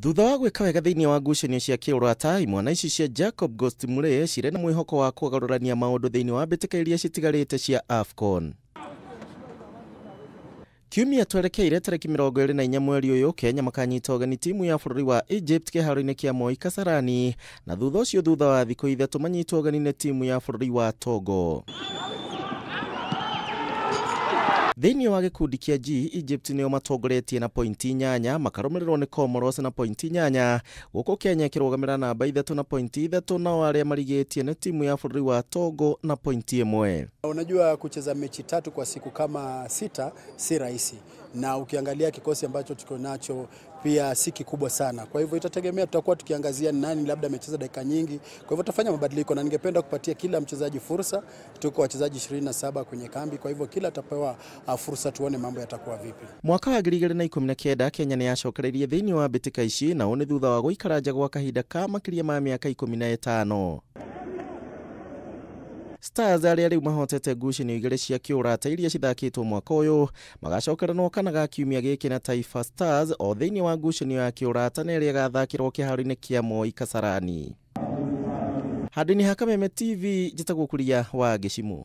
Thutha wa gwĩka wega thĩinĩ wa ngucanio cia kĩũrata, imwana ici cia Jacob Ghost Mulee cirĩ na mwĩhoko wa kũgarũrania maũndũ thĩinĩ wa mbĩtĩka iria citigarĩte cia AFCON. Kiumia twerekeire tarĩki 24 mweri ũyũ, Kenya makanyita ũgeni timu ya bũrũri wa Egypt kĩharo-inĩ kĩa Moi Kasarani, na thutha ũcio thutha wa thikũ 3 manyitwo ũgeni nĩ timu ya bũrũri wa Togo. Thĩinĩ wa gĩkundi kĩa G, Egypt nĩo matongoretie na pointi 8, makarũmĩrĩrwo nĩ Comoros na pointi 8, gũkũ Kenya ĩkĩrũgamĩra namba 3 na pointi 3, nao arĩa marigĩtie nĩ timu ya bũrũri wa Togo na pointi 1. Unajua, kucheza mechi 3 kwa siku kama 6 si rahisi, na ukiangalia kikosi ambacho tuko nacho pia si kikubwa sana. Kwa hivyo itategemea, tutakuwa tukiangazia nani labda amecheza dakika nyingi. Kwa hivyo tutafanya mabadiliko, na ningependa kupatia kila mchezaji fursa. Tuko wachezaji 27 kwenye kambi, kwa hivyo kila atapewa fursa, tuone mambo yatakuwa vipi. Mwaka wa 2019 Kenya nĩ yacokereirie thĩinĩ wa mbĩtĩka ici, na ũũ nĩ thutha wa gũikara nja gwa kahinda ka makĩria ma mĩaka 15. Stars arĩa rĩu mahotete ngucanio 2 cia kĩũrata iria cithakĩtwo mwaka ũyũ magacokeranwo kana ga kiumia gĩkĩ na Taifa Stars o thĩinĩ wa ngucanio ya kĩũrata na ĩrĩa ĩgathakĩrwo kĩharo-inĩ kĩa Moi Kasarani. Handũ-inĩ ha Kameme TV, njĩtagwo Kuria wa Gĩcimũ.